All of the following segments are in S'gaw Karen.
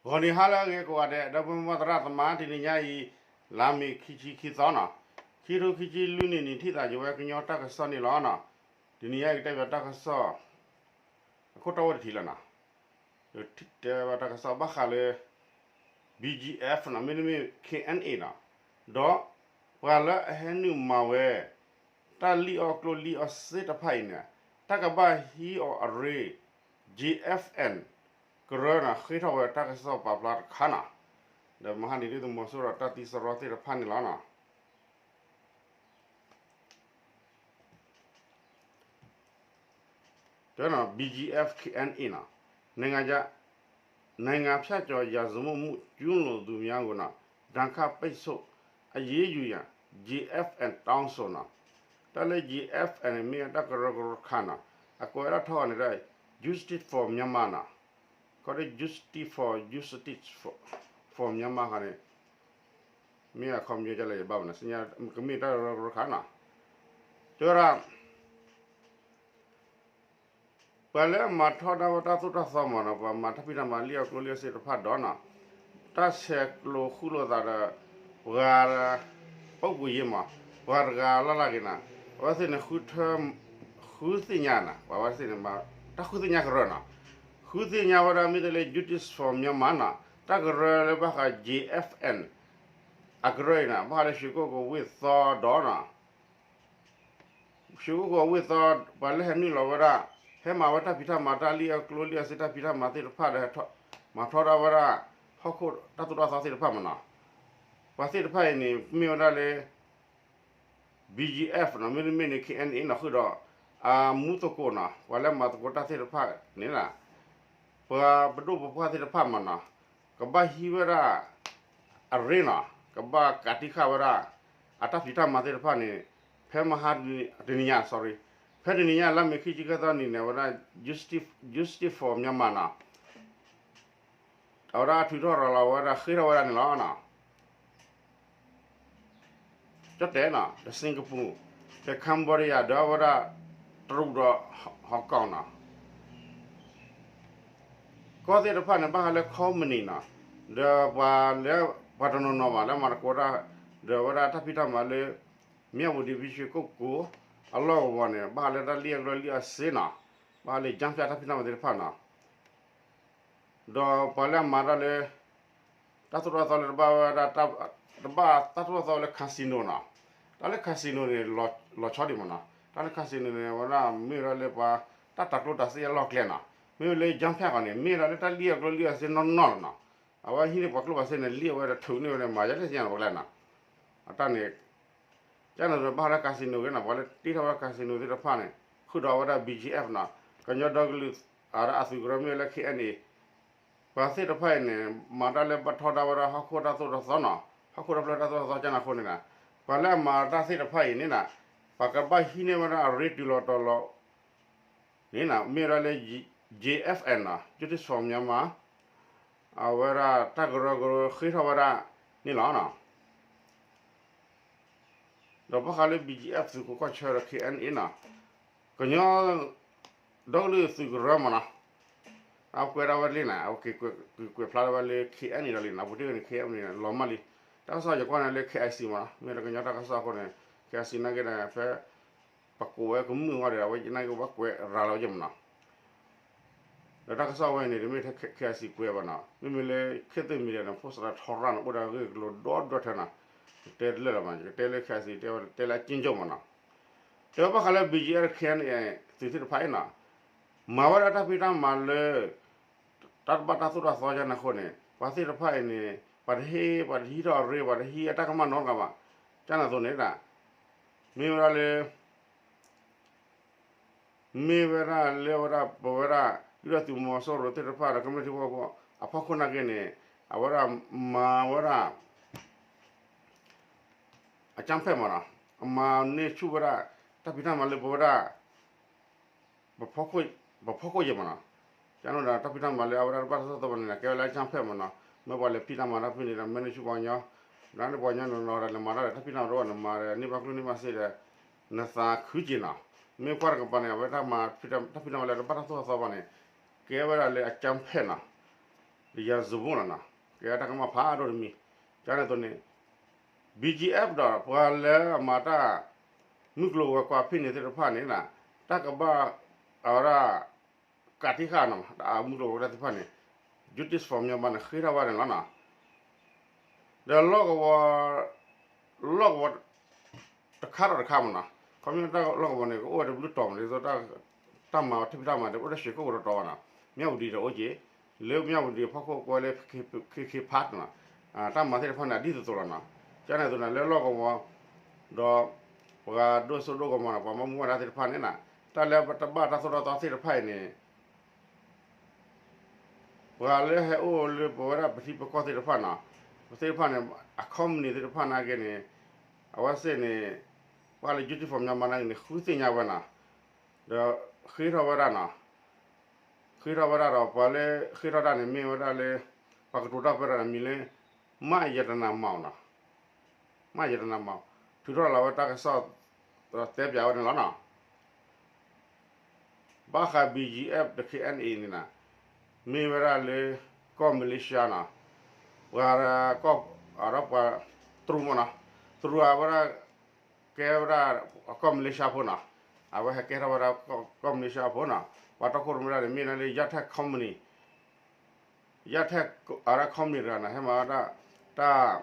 ဂီၤနံၤဟါလၢအဂ့ၤကိးဂၤဒဲး ဒီပုၢ်ဝဲၢ်သရၣ်သမါ တနံၤညါအံၤ လါမ့ၤခံဆံခံသီနီၤ, ခံထိခံဆံလွံၢ်နံၣ်န့ၣ် ထံၣ်သးယဝဲကညီတၢ်ကစီၣ်န့ၣ်လီၤနီၤ. တနံၤညါအံၤကတဲဘၣ်တၢ်ကစီၣ် အခိၣ်တီဝဲတထံၣ်လီၤနီၤ. တဲဘၣ်တၢ်ကစီၣ်ဘၣ်ဃးလၢ ဘီၣ်ကၠံအ့ၣ်ဖ်နီၤ မ့တမ့ၢ် ခ့ၣ်အဲၣ်အဲၣ်နီၤ, ဒီးပှၤလၢအဟဲနုာ်မၤဝဲ တၢ်လံၣ်အီၣ်ကျိၣ်လံၣ်အီၣ်စ့တဖၣ်အံၤန့ၣ် တၢ်ကဘၣ်ဟံးအီၤအရ့ ကၠ့အ့ၣ်ဖ်အဲၣ် ကရၢနီၤ ဃ့ထီၣ်ဝဲတၢ်ကစီၣ်ပာ်ဖျါတခါနီၤ. ဒီးမဟါန့ၣ်ဒ်သုးမီၤစိရိၤတၢ်သံစရီသ့ၣ်တဖၣ်န့ၣ်လီၤနီၤ. တဲနီၤ ဘီၣ်ကၠံအ့ၣ်ဖ် ခ့ၣ်အဲၣ်အဲၣ်နီၤ, နိုင်ငံခြား နိုင်ငံဖြတ်ကျော်ရာဇဝတ်မှုကျူးလွန်သူများကို ဒဏ်ခတ်ပိတ်ဆို့အရေးယူရန် ကၠ့အ့ၣ်ဖ်အဲၣ် တောင်းဆိုနီၤ. တၢ်လၢ ကၠ့အ့ၣ်ဖ်အဲၣ်န့ၣ် မ့ၢ်အတၢ်ကရၢကရိတခါနီၤ, အကွဲးဒၣ်ထီၣ်န့ၣ်ဒီး Justice for Myanmar နီၤ, ခီဒီး Justice for Justice for, for Myanmar ခါန့ၣ် မ့ၢ်အခီပညီဒ်လဲၣ်ယဘၣ်မနုၤ, ကမ့ၢ်တၢ်ကရၢကရိတခါနီၤ. တဲဝဲဒၣ် ပှၤလၢအမၤထီဒါဝဲတၢ်သိၣ်တၢ်သီမ့ၢ်နီၤ, ပှၤမၤတၢ်ဖံးတၢ်မၤလံၣ်အီၣ်ကျိၣ်လံၣ်အီၣ်စ့တဖၣ်ဒီးနီၤ, တၢ်ဆဲးကျိးဃုလိာ်သးဒီး ပှၤ ပုဂ္ဂိုလ်ရေးမး, ပှၤတဂၤလၢ်လၢ်ဂ့ၤနီၤ, အဝဲသ့ၣ်န့ၣ် ဃုထၢ ဃုသ့ၣ်ညါနီၤ, ပှၤဝဲသ့ၣ်န့ၣ် တၢ်ဃုသ့ၣ်ညါကရၢနီၤ, ဃုသ့ၣ်ညါဝဲဒၣ်မ့ၢ်တဲလၢ Justice for Myanmar နီၤ, တၢ်ကရၢလၢဘၣ်ဃး ကၠ့အ့ၣ်ဖ်အဲၣ် အကရၢအံၤနီၤ, ဘၣ်ဃးလၢ ရွှေကုက္ကို ဝ့ၢ်သီဒီးနီၤ ရွှေကုက္ကို ဝ့ၢ်သီ ပှၤလၢဟဲနုာ်လီၤဝဲဒၣ် ဟဲမၤဝဲတၢ်ဖံးတၢ်မၤ တၢ်လံၣ်အီၣ်ကျိၣ်လံၣ်အီၣ်စ့တၢ်ဖံးတၢ်မၤသ့ၣ်တဖၣ်ဒီး မၤထီဒါဝဲဒၣ် ဟီၣ်ခိၣ်တၢ်သိၣ်တၢ်သီသ့ၣ်တဖၣ်မ့ၢ်နီၤ, ပှၤသ့ၣ်တဖၣ်အံၤန့ၣ် မ့ၢ်ဝဲဒၣ်လၢ ဘီၣ်ကၠံအ့ၣ်ဖ်နီၤ, မ့တမ့ၢ်န့ၣ် ခ့ၣ်အဲၣ်အဲၣ်နီၤ, ဃုာ်ဒီး အမူသကိးနီၤ, ပှၤလၢမၤသကိးတၢ်သ့ၣ်တဖၣ်န့ၣ် ပှၤပဒိၣ်ပပှၢ်သ့ၣ်တဖၣ်မ့ၢ်နီၤ, ကဘၣ်ဟံးဝဲဒၣ် အရ့နီၤ, ကဘၣ်ကးတံာ်ဃာ်ဝဲဒၣ် အတၢ်ဖံးတၢ်မၤသ့ၣ်တဖၣ်န့ၣ် ဖဲမဟါတနံၤညါ sorry, ဖဲတနံၤညါ လါမ့ၤခံဆံခံသီနံၤန့ၣ် အဝဲဒၣ် Justice, Justice for Myanmar နီၤ, အဝဲဒၣ်ထုးထီၣ်ရၤလီၤဝဲဒၣ် ဃ့ထီၣ်ဝဲဒၣ်န့ၣ်လီၤ. ကၠီၣ်တဲာ်နီၤ, ဒီး Singapore, ဒီး Cambodia, ဒီးအဝဲဒၣ် တရူးဒီး Hong Kong နီၤ, ကီၢ်သ့ၣ်တဖၣ်န့ၣ် ဘၣ်ဃးလၢ company နီၤ, ဒီးပှၤလၢ ပှၤတနီၤနီၤဘၣ်လၢမၤသကိးတၢ် ဒီးအဝဲဒၣ်တၢ်ဖံးတၢ်မၤလၢ မြဝတီ ရွှေကုက္ကို အလီၢ်ကဝီၤန့ၣ် ဘၣ်ဃးလၢတၢ်လံၣ်အီၣ်ကျိၣ်လံၣ်အီၣ်စ့နီၤ, ဘၣ်ဃးလၢ ကၠၢဖၠၣ် တၢ်ဖံးတၢ်မၤသ့ၣ်တဖၣ်နီၤ, ဒီးပှၤလၢအမၤတၢ်လၢ တၢ်သိၣ်တၢ်သီလၢတဘၣ်ဝဲဒၣ် တဘၣ်တၢ်သိၣ်တၢ်သီလၢ casino နီၤ, တၢ်လၢ casino န့ၣ် လီၤဆီဒံးမ့ၢ်နီၤ, တၢ်လၢ casino န့ၣ် အဝဲဒၣ်မ့ၢ်ဝဲဒၣ်လၢပှၤ တၢ်တၤကျိၣ်တၤစ့အလီၢ်ကျဲနီၤ, မ့ၢ်ဝဲလၢ ကၠၢဖၠၣ် ဃီန့ၣ် မ့ၢ်ဝဲဒၣ်လၢတၢ်လံၣ်အီၣ်ကျိၣ်လံၣ်အီၣ်စ့နီၢ်နီၢ်လီၤနီၤ, အဝဲဟံးန့ၢ်ပှၤကျိၣ်ပှၤစ့န့ၣ် လံၣ်အဝဲဒီးထုးန့ၢ်ဝဲဒီး မၤယါလဲၣ်ညါန့ၣ် ပှၤကျဲနီၤ, အတၢ်န့ၣ် ကန့ၣ်ဒီးဘၣ်ဃးလၢ casino ဂ့ၤနီၤ, ပှၤလၢတ့ထီၣ်ဝဲဒၣ် casino သ့ၣ်တဖၣ်န့ၣ် ဃုာ်ဒီးဝဲဒၣ် ဘီၣ်ကၠံအ့ၣ်ဖ် နီၤ, ကညီဒီကလုာ် အသုးကရၢမ့ၢ်ဝဲလၢ ခ့ၣ်အဲၣ်အဲၣ်, ပှၤသ့ၣ်တဖၣ်အံၤန့ၣ် မၤတၢ်လၢဘၣ်ထီဒါဝဲဒၣ်ဟီၣ်ခိၣ်တၢ်သိၣ်တၢ်သီနီၤ, ဟီၣ်ခိၣ်ဒီဖျၢၣ်တၢ်သိၣ်တၢ်သီကန့ၣ်အဃိန့ၣ်ဒီး ပှၤလၢအမၤတၢ်သ့ၣ်တဖၣ်အံၤန့ၣ်နီၤ, ပှၤကဘၣ်ဟံးန့ၢ်ဝဲဒၣ်အရ့တုၤလီၤတီၤလီၤ န့ၣ်နီၤ, မ့ၢ်ဝဲဒၣ်လၢ ကၠံအ့ၣ်ဖ်အဲၣ် နီၤ, Justice for Myanmar, အဝဲဒၣ်တၢ်ကရၢကရိဃ့ထီၣ်ဝဲဒၣ်န့ၣ်လီၤ. ဒီးဘၣ်ဃးလၢ ဘီၣ်ကၠံအ့ၣ်ဖ် သုးခိးကီၢ်ဆၢဒီး ခ့ၣ်အဲၣ်အဲၣ်နီၤ, ကညီ ဒီကလုာ်သုးကရၢမ့ၢ်နီၤ, အကွဲးဒၣ်ဝဲလံနီၤ, အဝဲက့ၤကွဲးဖျါထီၣ်ဝဲလၢ ခ့ၣ်အဲၣ်အဲၣ်ဒီးလံနီၤ, ပူၤတ့ၢ်န့ၣ် ခ့ၣ်အဲၣ်အဲၣ်န့ၣ် လီၤမၢ်လံ, တၢ်ကစီၣ်ယကွၢ်န့ၣ်လၢ ခ့ၣ်အဲၣ်စံၣ် မ့ၢ်နီၤ, မ့ၢ်ဒီးကညီတၢ်ကစီၣ်အဃိန့ၣ် ခ့ၣ်အဲၣ်စံၣ် နာ်က့ဒီး ဖဲ ပကိးဝဲကမုာ်ဝဲဒီး အဝဲနာ်က့ဘၣ်ကွဲးရၤလီၤယဲၢ်မ့ၢ်နီၤ. ဒီးတၢ်ကစီၣ်ဝဲန့ၣ် တမ့ၢ်ထဲ ခ့ၣ်အဲၣ်စံၣ် ကွဲးဘၣ်နီၤ, မ့မ့ၢ်လၢ ခေတ်သစ်မီဒီယာန့ၣ် ဖိစးထီရၣ်န့ၣ် အိၣ်ဒီးအဂ့ၢ်အကျိၤဒီဒွဲၣ်ထဲနီၤ, တဲတလၢာ်လီၤမး, ယကတဲလၢ ခ့ၣ်အဲၣ်စံၣ် တဲဝဲတဲလၢအကျဉ်းချုပ်မ့ၢ်နီၤ. တဲဝဲဘၣ်ဃးလၢ ဘီၣ်ကၠံအ့ၣ်ဖ် ခ့ၣ်အဲၣ်စံၣ် သုးသ့ၣ်တဖၣ်အံၤနီၤ, မၤဝဲဒၣ်တၢ်ဖံးတၢ်မၤလၢ တၢ်တဘၣ်တၢ်သိၣ်တၢ်သီကန့ၣ်အဃိန့ၣ် ပှၤသ့ၣ်တဖၣ်အံၤန့ၣ် ပှၤတဟ့ၣ် ပှၤတဟံးထီၣ်အရ့ ပှၤတဟံးအတၢ်ကမၣ်နီတဂၤဘၣ်. ကန့ၣ်အသိးန့ၣ် မ့ၢ်ဝဲဒၣ်လၢ မ့ၢ်ဝဲဒၣ်လၢဝဲဒၣ် ပဝဲဒၣ် ဒုၣ်ဒါသုးမီၤစိရိၤသ့ၣ်တဖၣ်ဒီး ကမျၢၢ်ထံဖိကီၢ်ဖိ အဖီခိၣ်နာ်က့န့ၣ် အဝဲဒၣ်မၤဝဲဒၣ် အကြမ်းဖက်မ့ၢ်နီၤ, အမၤန့ၢ်ဆူၣ်ဝဲဒၣ် တၢ်ဖံးတၢ်မၤလၢပဝဲဒၣ် ပဖီခိၣ်ယဲၢ်မ့ၢ်နီၤ, ကန့ၣ်ဒီးတၢ်ဖံးတၢ်မၤလၢအဝဲဒၣ်တဘၣ်တၢ်သိၣ်တၢ်သီဘၣ်န့ၣ် ကဲဝဲလၢအကြမ်းဖက်မ့ၢ်နီၤ, မ့ၢ်ပှၤလဲၤဖံးတၢ်မၤတၢ်ဖဲန့ၣ်ဒီး မၤန့ၢ်ဆူၣ်ပှၤကညီ, ဒီးန့ၣ်ပှၤကညီနီၤနီၤဒီး လဲၤမၤတၢ်ဒီးတၢ်ဖံးတၢ်မၤတအိၣ် နမၤဒီးန့ၢ်ဘၣ်ကျိၣ်န့ၢ်ဘၣ်စ့ဒီး နသးခုက့ၤနီၤ, မ့ၢ်ကွၢ်တကပၤန့ၣ် အဝဲတၢ်မၤ တၢ်ဖံးတၢ်မၤလၢတဘၣ်တၢ်သိၣ်တၢ်သီဘၣ်န့ၣ် ကဲဝဲဒၣ်လၢအကြမ်းဖက်နီၤ. ယၤစူမိၣ်လီၤနီၤ, ကဲတၢ်ကမၣ်ဖးဒိၣ်တမံၤ, ကန့ၣ်အသိးန့ၣ် ဘံၣ်ကၠံၣ်အဲၣ်ပၣ် ဒီးပှၤလၢအမၤတၢ် မုၢ်ကျိၤဝဲၤကွာ်ဖဲန့ၣ်သ့ၣ်တဖၣ်န့ၣ်နီၤ, တၢ်ကဘၣ် အဝဲဒၣ် ကးတံာ်ဃာ်နီၤ တၢ်မုၢ်ကျိၤဝဲၤကွာ်တၢ်သ့ၣ်တဖၣ်န့ၣ် Justice for Myanmar န့ၣ် ဃ့ထီၣ်ဝဲန့ၣ်လီၤနီၤ. ဒီးလီၢ်ကဝီၤ လီၢ်ကဝီၤ တခါဒီးတခါမ့ၢ်နီၤ, ခီဖျိလၢလီၢ်ကဝီၤန့ၣ် ကအိၣ်ဝဲတဘျုးတီၤမ့ၢ်ဒ်သိး တၢ်မၤထံၣ်ဖံးတၢ်မၤန့ၣ် အိၣ်တၢ်ရွှ့ၣ်ကိၣ်ကရတီၤဘၣ်နီၤ, မၠၣ်ဝတံၤဒီးအိၣ်က့ၤ, လၢမၠၣ်ဝတံၤအဖီခိၣ်ကွဲလၢ ခ့ခ့ဖးနီၤ, တၢ်မၤသ့ၣ်တဖၣ်န့ၣ် အဒ်သိးသိးလီၤနီၤ, ကန့ၣ်အသိးန့ၣ် လၢလီၢ်ကဝီၤ ဒီး ပှၤဒိၣ်စိဒိၣ်ကမီၤနီၤ ပှၤမၤမူဝဲဒၣ်သ့ၣ်တဖၣ်န့ၣ်နီၤ, တၢ်လၢတဘၣ်တၢ်သိၣ်တၢ်သီသ့ၣ်တဖၣ်အံၤန့ၣ် ပှၤလၢဟဲအိၣ်လၢပဝဲဒၣ်ပထံပကီၢ်သ့ၣ်တဖၣ်နီၤ, ပသ့ၣ်တဖၣ်န့ၣ် အ company သ့ၣ်တဖၣ်နာ်က့န့ၣ် အဝဲသ့ၣ်န့ၣ် ပှၤလၢ Justice for Myanmar နာ်က့န့ၣ် ဃုသ့ၣ်ညါဝဲနီၤ, ဒီးဃ့ထီၣ်ဝဲဒၣ်နီၤ, ဃ့ထီၣ်ဝဲဒၣ်ဒီး ပှၤလၢဃ့ထီၣ်တၢ်န့ၣ် မ့ၢ်ဝဲဒၣ်လၢ ပှၤကတိၤတၢ်ပၢတၢ်န့ၣ် မံၤလၢ မၢ်ယတနၤမီၤနီၤ, မၢ်ယတနၤမီၤ ထုးထီၣ်လီၤဝဲတၢ်ကစီၣ် တဲပၠးဝဲန့ၣ်လီၤနီၤ. ဘၣ်ဃး ဘံၣ်ကၠံၣ်အဲၣ်ပၣ် ဒီး ခ့ၣ်အဲၣ်အ့န့ၣ်နီၤ, မ့ၢ်ဝဲဒၣ်လၢ ကီၢ်မလ့ၡါနီၤ, ပှၤ ကီၢ် အဒီးပှၤ တရူးမ့ၢ်နီၤ, တရူးအဝဲဒၣ် ကဲဝဲဒၣ် ကီၢ်မလ့ၡါဖိနီၤ, အဝဲဟဲကဲထီၣ်ဝဲဒၣ် ကီၢ်မလ့ၡါဖိနီၤ, ပှၤတီခိၣ်ရိၣ်မဲဒၣ်န့ၣ် မ့ၢ်ဒၣ်လၢ ယၣ်ထဲၣ် company ယၣ်ထဲၣ် အဝဲဒၣ် company တဂၤန့ၣ် ဟဲမၤဝဲဒၣ် တၢ်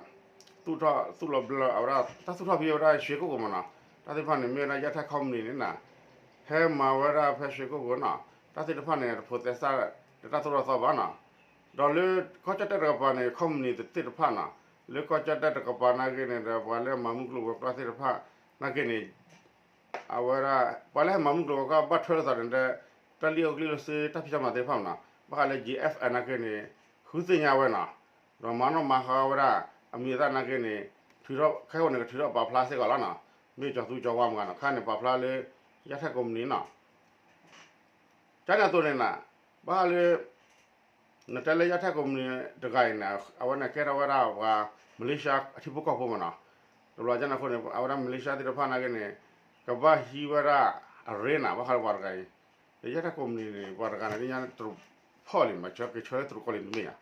သူၣ်ထီၣ်သူၣ်လီၤဘျၢ အဝဲဒၣ် တၢ်သူၣ်ထီၣ်ဖဲအဝဲဒၣ်ရွှ့ၣ်ကိၣ်ကမီၤနီၤ, တၢ်သ့ၣ်တဖၣ်န့ၣ် မ့ၢ်ဝဲဒၣ် ယၣ်ထဲၣ် company န့ၣ်နီၤ, ဟဲမၤဝဲဒၣ်ဖဲရွှ့ၣ်ကိၣ်ကမီၤနီၤ, တၢ်သ့ၣ်တဖၣ်န့ၣ် တဖိးသဲစး တၢ်သိၣ်တၢ်သီဘၣ်နီၤ, ဒီးလၢကီၢ်ကၠီၣ်တဲၣ်တကပၤန့ၣ် company သ့ၣ်တဖၣ်နီၤ, လၢကီၢ်ကၠီၣ်တဲၣ်တကပၤနာ်က့န့ၣ်ဒီး ပှၤလၢမၤမုၢ်ကျိၤဝဲၤကွာ်သ့ၣ်တဖၣ်နာ်က့န့ၣ် အဝဲဒၣ် ပှၤလၢဟဲမၤမုၢ်ကျိၤဝဲၤကွာ်ဘၣ်ထွဲလိာ်သးန့ၣ်ဒီး တၢ်လံၣ်အီၣ်ကျံၣ်လီၤစ့ တၢ်ဖံးတၢ်မၤသ့ၣ်တဖၣ်မ့ၢ်နီၤ, ဘၣ်ဃးလၢ ကၠံၣ်အဲၣ်ဖ်အဲၣ် နာ်က့န့ၣ် ဃုသ့ၣ်ညါဝဲနီၤ, ဒီးမၤနီၣ်မၤဃါဝဲဒၣ် အမံၤအသၣ်နာ်က့န့ၣ် ထုးထီၣ်ခဲအံၤန့ၣ် ကထုးထီၣ်ပာ်ဖျါစ့ၢ်ကီးလီၤနီၤ, မ့ၢ်ကၠီၤသူကၠီၤဝါမတၤနီၤ, ခါန့ၣ်ပာ်ဖျါလၢ ယၣ်ထဲၣ် company နီၤ, ကန့ၣ်အသိးန့ၣ်နီၤ, ဘၣ်ဃးလၢ နတဲလၢ ယၣ်ထဲၣ် company တဂၤအံၤန့ၣ် အဝဲန့ၣ်ကဲထီၣ်ဝဲဒၣ်ပှၤ မလ့ၡါအထံဖိကီၢ်ဖိမ့ၢ်နီၤ, တဘျီကန့ၣ်အဃိန့ၣ် အဝဲဒၣ် မလ့ၡါသ့ၣ်တဖၣ်နာ်က့န့ၣ် ကဘၣ်ဟံးဝဲဒၣ်အရ့နၤ ဘၣ်ဃးလၢပှၤတဂၤအံၤ, ဒီး ယၣ်ထဲၣ် company န့ၣ် ပှၤတဂၤန့ၣ် သ့ၣ်ညါတရူးဖီၣ်လံမး ကဆၢကဆၢလၢတရူးကီၢ်လံတမ့ၢ်ဧ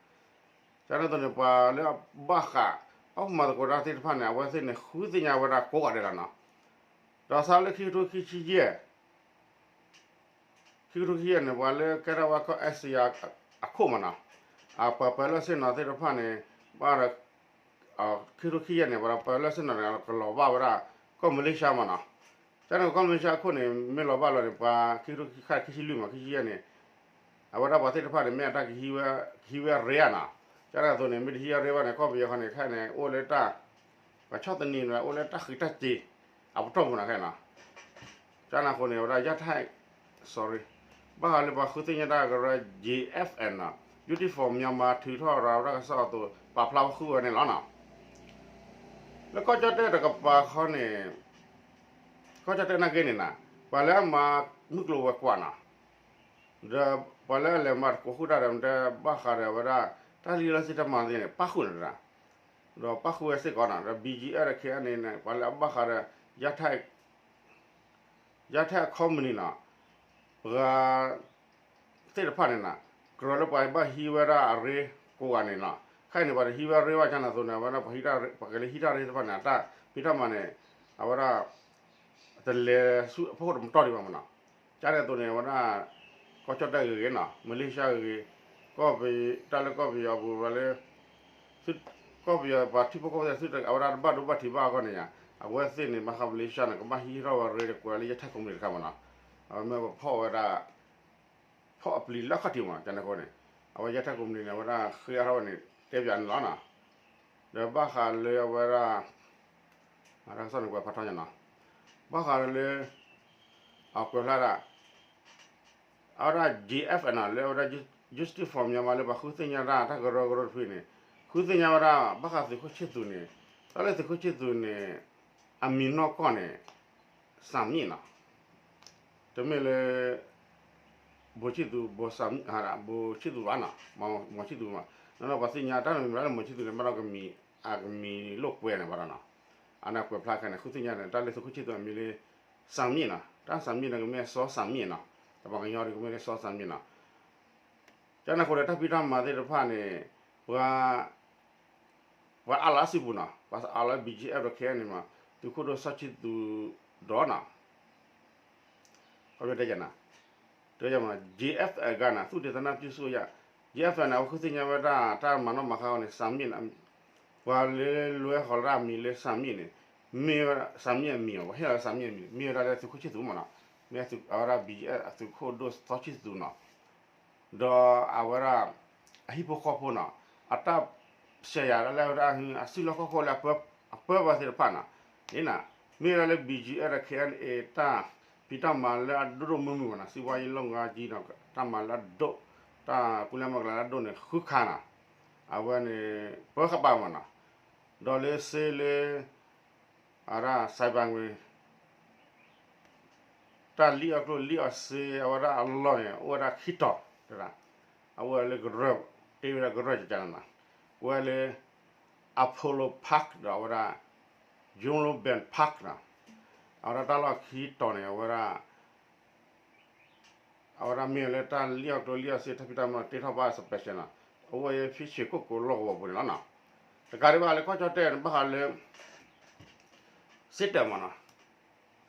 ါ, ကန့ၣ်အသိးန့ၣ် ပှၤလၢအဘၣ်ဃး အီၣ်မၤသကိးတၢ်သ့ၣ်တဖၣ်န့ၣ် အဝဲသ့ၣ်န့ၣ် ဃုသ့ၣ်ညါဝဲဒၣ်ကိးဂၤဒဲးလီၤနီၤ, ဒီးစးလၢခံကထိခံဆံယဲၢ် ခံကထိခံဆံယဲၢ်န့ၣ် ပှၤလၢကဲထီၣ်ဝဲကီၢ်အဲၣ်စယၤအခိၣ်မ့ၢ်နီၤ, အပှၤပၢၤလီၢ်ဆ့ၣ်နီၤသ့ၣ်တဖၣ်န့ၣ် ဘၣ်ဒီး ခံကထိခံဆံယဲၢ်န့ၣ် ပှၤပၢၤလီၢ်ဆ့ၣ်နီၤန့ၣ် ကလီၤဘၣ်ဝဲဒၣ် ကီၢ်မလ့ၡါမ့ၢ်နီၤ, ကန့ၣ်ကီၢ်မလ့ၡါအခိၣ်န့ၣ် မ့ၢ်လီၤဘၣ်လီၤန့ၣ် ပှၤခံကထိခံဆံလွံၢ်မး ခံဆံယဲၢ်န့ၣ် အဝဲဒၣ်ပှၤသ့ၣ်တဖၣ်န့ၣ် မ့ၢ်အတၢ်ကဟံးဝဲ ကဟံးဝဲအရ့ဧါနီၤ, ကန့ၣ်အသိးန့ၣ် မ့ၢ်တဟံးအရ့ဘၣ်န့ၣ် ကီၢ်ပယီၤဃီန့ၣ် ခဲအံၤန့ၣ် အိၣ်လၢတၢ် ပှၤဆီၣ်သနံးန့ၣ် အိၣ်လၢတၢ်ဃံးတၢ်စ့ၤ အပတီၢ်ပူၤနီၤခဲအံၤနီၤ, ကန့ၣ်အဃိန့ၣ် အဝဲဒၣ် ယၣ်ထဲၣ် sorry ဘၣ်ဃးလၢပှၤဃုသ့ၣ်ညါတၢ်ကရၢ ကၠံၣ်အဲၣ်ဖ်အဲၣ်နီၤ Justice for Myanmar ထုးထီၣ်ရၤဝဲဒၣ်ကစီၣ်အသိး ပာ်ဖျါဝဲဃုဝဲန့ၣ်လီၤနီၤ, လၢကီၢ်ကၠီၣ်တဲၣ်တကပၤဃီန့ၣ် ကီၢ်ကၠီၣ်တဲၣ်နာ်က့န့ၣ်နီၤ ပှၤလၢအမၤမုၢ်ကျိၤဝဲၤကွာ်နီၤ, ဒီးပှၤလၢအလဲၤမၤသကိးဃုာ်တၢ်ဒီး မ့ၢ်တဘၣ်ဃးဒီးဝဲဒၣ် တၢ်လံၣ်လီၤစ့တၢ်မၤသ့ၣ်န့ၣ် ပၣ်ဃုာ်န့ၣ်တဒၣ်, ဒီးပၣ်ဃုာ်ဝဲစ့ၢ်ကီးနီၤ, ဒီး ဘံၣ်ကၠံၣ်အဲၣ် ဒီး ခ့ၣ်အဲၣ်အ့န့ၣ် ပှၤလၢအဘၣ်ဃးဒီး ယၣ်ထဲၣ် ယၣ်ထဲၣ် company နီၤ, ပှၤ သ့ၣ်တဖၣ်န့ၣ်နီၤ, ကြၢးလၢပှၤဘၣ်ဟံးဝဲဒၣ်အရ့ကိးဂၤန့ၣ်နီၤ, ခဲအံၤန့ၣ် ပှၤတဟံးဝဲအရ့ဘၣ်ကန့ၣ်အသိးန့ၣ် အဝဲဒၣ်ပှၤဟံးတၢ်ရ့ ပှၤကလဲၤဟံးတၢ်ရ့သ့ၣ်တဖၣ်န့ၣ် အတၢ်ဖံးတၢ်မၤန့ၣ် အဝဲဒၣ် တလဲၤဆူအဖီခိၣ်တမတီၢ်ဒံးဘၣ်မ့ၢ်နီၤ, ကန့ၣ်အသိးန့ၣ် အဝဲဒၣ် ကီၢ်ကၠီၣ်တဲၣ်ဂ့ၤဂ့ၤနီၤ, မလ့ၡါဂ့ၤဂ့ၤ, ကီၢ်ပ တၢ်လၢကီၢ်ပယီၤပူၤလၢ ကီၢ်ပယီၤပှၤထံဖိကီၢ်ဖိသ့ၣ် အဝဲဒၣ်တဘၣ်ဒိဘၣ်ထံးဘၣ်အဂီၢ်န့ၣ်ယါ, အဝဲသ့ၣ်န့ၣ် ဘၣ်ဃးမလ့ၡါန့ၣ် ကဘၣ်ဟံးထီၣ်ဝဲရ့ဒီးကွဲးလၢယၣ်ထဲၣ် company တခါမ့ၢ်နီၤ, အဝဲမ့ၢ်ပဖီၣ်ဝဲဒၣ် ဖီၣ်အပျံၤလၢအခီၣ်ထံးမ့ၢ်နီၤ, ကန့ၣ်အဃိန့ၣ် အဝဲယၣ်ထဲၣ် company န့ၣ် အဝဲဒၣ်ဃ့အါထီၣ်ဝဲန့ၣ် တဲပၠးန့ၣ်လီၤနီၤ, ဒီးဘၣ်ဃးလၢအဝဲဒၣ် တၢ်ကစီၣ်န့ၣ်ကွဲးဖးထီညါနီၤ, ဘၣ်ဃးလၢ အကွဲးဖျါဒၣ် အဝဲဒၣ် ကၠံၣ်အဲၣ်ဖ်အဲၣ်နီၤ လၢအဝဲဒၣ် Justice for Myanmar လၢပှၤဃုသ့ၣ်ညါတၢ် တၢ်ကရၢကရိတဖုန့ၣ် ဃုသ့ၣ်ညါဝဲဒၣ် ဘၣ်ဃးသုးခိၣ်ဆ့သူးန့ၣ် တၢ်လၢသုးခိၣ်ဆ့သူးန့ၣ် အမံၤနီၢ်ကီၢ်န့ၣ် စၣ်မံၣ်နီၤ, တမ့ၢ်လၢ ဘိၣ်ဆ့သူး ဘိၣ်စၣ်မံၣ် ဘိၣ်ဆ့သူးဘၣ်နီၤ, မီၣ်ဆ့သူးမး, နီၢ်နီၢ်ပှၤသ့ၣ်ညါတၢ်မံၤမံၤလၢမီၣ်ဆ့သူးန့ၣ် ဘၣ်ဒီးကမံၤ အကမံၤလိာ်ကွဲန့ၣ်ဘၣ်ဒီးနီၤ, အန့ၣ်ကွဲးဖျါခဲန့ၣ် ဃုသ့ၣ်ညါန့ၣ် တၢ်လၢသုးခိၣ်ဆ့သူးအမံၤလၢ စၣ်မံၣ်နီၤ, တၢ်စၣ်မံၣ်န့ၣ် ကမ့ၢ်စီၤစၣ်မံၣ်နီၤ, တပှၤကညီဒ်ကမ့ၢ်လၢစီၤစၣ်မံၣ်နီၤ, ကန့ၣ်အဃိဒီးတၢ်ဖံးတၢ်မၤသ့ၣ်တဖၣ်န့ၣ် ပှၤ ပှၤအးလီၤအစုပူၤနီၤ, ပှၤအးလီၤ ဘံၣ်ကၠံၣ်အဲၣ် ဒီး ခ့ၣ်အဲၣ်အံၣ်မး သုးခိၣ်ဒိၣ်စီၤဆံသူးဒီးနီၤ တဲကနၤ တဲမး ကၠံၣ်အဲၣ်အဂၤန့ၣ် သုးဒ့သနၢ်ပၠူၣ်စိၣ်ယၣ် ကၠံၣ်အဲၣ်န့ၣ် အဝဲဃုသ့ၣ်ညါဝဲဒၣ် တၢ်မၤနီၣ်မၤဃါအီၤန့ၣ် စၣ်မံၣ်န့ၣ် ပှၤလၢလဲၤဟီၣ်လီၤတၢ်အမံၤလၢစၣ်မံၣ်န့ၣ် မ့ၢ်ဝဲဒၣ် စၣ်မံၣ်အမံၤအီၤ ပှၤဟ့ၣ်လီၤစၣ်မံၣ်အမံၤ မ့ၢ်ဝဲဒၣ်လၢသုးခိၣ်ဆံသူးမးနီၤ, မ့ၢ်အဝဲဒၣ် ဘံၣ်ကၠံၣ်အဲၣ် အသုးခိၣ်ဒိၣ်စီၤဆံသူးနီၤ ဒီးအဝဲဒၣ် အဟံၣ်ဖိဃီဖိနီၤ အတၢ်ဆဲးယၤဒၣ်လၢဝဲဒၣ် အစုလီၢ်ခီၣ်ခိၣ်လၢအပၢဘၣ်သ့ၣ်တဖၣ်နီၤ, န့ၣ် မ့ၢ်ဝဲဒၣ်လၢ ဘံၣ်ကၠံၣ်အဲၣ် ဒီး ခ့ၣ်အဲၣ်အံၣ် တၢ်ဖံးတၢ်မၤလၢအဒိၣ်ဒိၣ်မုၢ်မုၢ်မးနီၤ စံးဘၣ်ယံၤလီၢ်ဂၤကၠံနီၤ တၢ်မၤလၢအဒိၣ် တၢ်ကူလဲမၤကလၤလၢအဒိၣ်န့ၣ် ဃုခါနီၤ, အဝဲန့ၣ် ပၢဃာ်ပာ်မးနီၤ, ဒီးလၢစ့လၢ အဝဲဒၣ် စဲးဘၣ်ဝ့ၤ တၢ်လံၣ်အီၣ်ကျိၣ်လံၣ်အီၣ်စ့ အဝဲဒၣ်အလီၢ်န့ၣ် အိၣ်ဝဲဒၣ်ခံတီၤ, အဝဲလၢကရၢၢ် တ့ဝဲဒၣ်ကရၢၢ်ကကန့ၣ်နီၤ, အဝဲလၢ Apollo Park ဒီးအဝဲဒၣ် Eurobank Park နီၤ, အဝဲဒၣ်တၢ်လီၢ်ခံတီၤန့ၣ် အဝဲဒၣ် အဝဲဒၣ်မ့ၢ်လၢတၢ်လံၣ်အီၣ်ကျိၣ်လံၣ်အီၣ်စ့ တၢ်ဖံးတၢ်မၤတ့ထီၣ်ဘၣ် special နီၤ, အဝဲဖဲရွှေကုက္ကိုလီၢ်ကဝီၤပူၤန့ၣ်လီၤနီၤ, တကးဒံးဘၣ်လၢကီၢ်ကၠီၣ်တဲၣ်န့ၣ် ဘၣ်ဃးလၢ စ့တၢးမးနီၤ,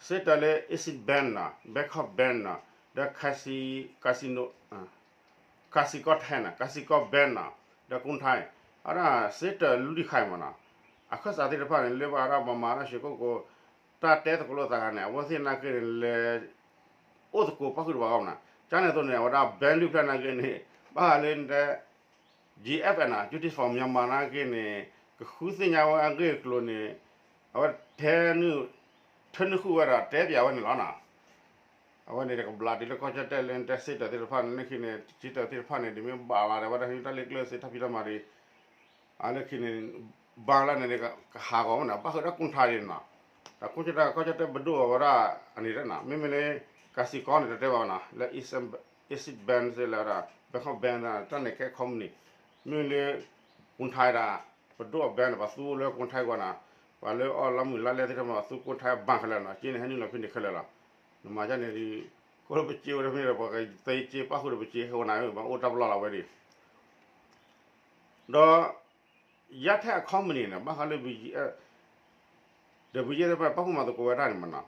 စ့တၢးလၢ Exim Bank နီၤ, Bangkok Bank နီၤ, ဒီး Casino ကၤစံကီၢ်ထဲနီၤ, ကၤစံကီၢ် Bank နီၤ, ဒီး ကူၣ်ထါ, အဝဲဒၣ်စ့တၢးလွံၢ်ခါအံၤမးနီၤ, အခၢၣ်စးသ့ၣ်တဖၣ်န့ၣ် လၢဘၣ်ဝဲဒၣ်ပှၤမၤတၢ်ရွှေကုက္ကို တၢ်တဲသကိးလိာ်သးဂၤန့ၣ် အဝဲသ့ၣ်နာ်က့န့ၣ် လဲၤအိၣ်သကိးပၣ်ဃုာ်တပှၤဂီၢ်မးနီၤ, ကန့ၣ်အသိးန့ၣ် အဝဲဒၣ် bank လွံၢ်ဖျၢၣ်နာ်က့န့ၣ် ဘၣ်ဃးလၢ G F N နီၤ, Justice for Myanmar နာ်က့န့ၣ် ကဃုသ့ၣ်ညါဝဲအဂ့ၢ်အကျိၤန့ၣ် အဝဲ ထၢနုာ်ဃုာ်ဝဲဒီးတဲပၠးဝဲန့ၣ်လီၤနီၤ. အဝဲန့ၣ်တကဘျးဒ်လၢကီၢ်ကၠီၣ်တဲၣ်လၢတဲစ့တၢးသ့ၣ်တဖၣ်န့ၣ် လၢခံန့ၣ် စ့တၢးသ့ၣ်တဖၣ်န့ၣ် ဒ်မ့ၢ်ဘၣ်လီၤဒီး အဝဲဒၣ်ဟံးတၢ်လ့ကျၢၢ်စ့တၢ်ဖံးတၢ်မၤဒီး အလၢခံန့ၣ် ဘၣ်လၢန့ၣ် ကဟးဂီၤမးန့ၣ် ဘၣ်ဃုာ်ဒီးကူၣ်ထါဒ်န့ၣ်နီၤ. တၢ်ကူၣ်ကၠီၣ်တဲၣ် ကီၢ်ကၠီၣ်တဲၣ်ပဒိၣ်အဝဲဒၣ်အန့ၣ်နီၤ, မ့မ့ၢ်လၢ ကၤစံကီၢ်န့ၣ် တတဲဘၣ်ဘၣ်နီၤ, လၢ Exim Bank စ့လၢဝဲဒၣ် Bangkok Bank တၢ်န့ၣ်ကဲ company, မ့ၢ်လၢ ကူၣ်ထါဒၣ် ပဒိၣ်အ bank န့ၣ် ပှၤသူလၢကူၣ်ထါကွၢ်နီၤ, ပှၤလၢအီၣ်လါမုၢ်လါလဲသ့ၣ်တဖၣ် ပှၤသူကူၣ်ထါဘၣ်ခဲလၢာ်နီၤ, က့န့ၣ် ဟဲနုာ်လီၤဖဲန့ၣ်ခဲလၢာ်လီၤ. နမၤဒ်န့ၣ်ဒီး ကိၣ်လၢပစ့ဝဲတဖဲန့ၣ်ဒီး ပှၤကသ့စ့ပၣ်ဃုာ်ဒီးပစ့ဃိနၤ ဘၣ်အိၣ်တၢ်ပလီၢ်လီၤဝဲဒၣ် ဒီး ယါထဲအ company န့ၣ် ဘၣ်ဃးလၢ ဘံၣ်ကၠံၣ်အဲၣ် ဒီး ဘံၣ်ကၠံၣ်အဲၣ် တဖၣ်ပာ်ဖှိၣ်မၤသကိးဝဲဒၣ်န့ၣ်မးနီၤ,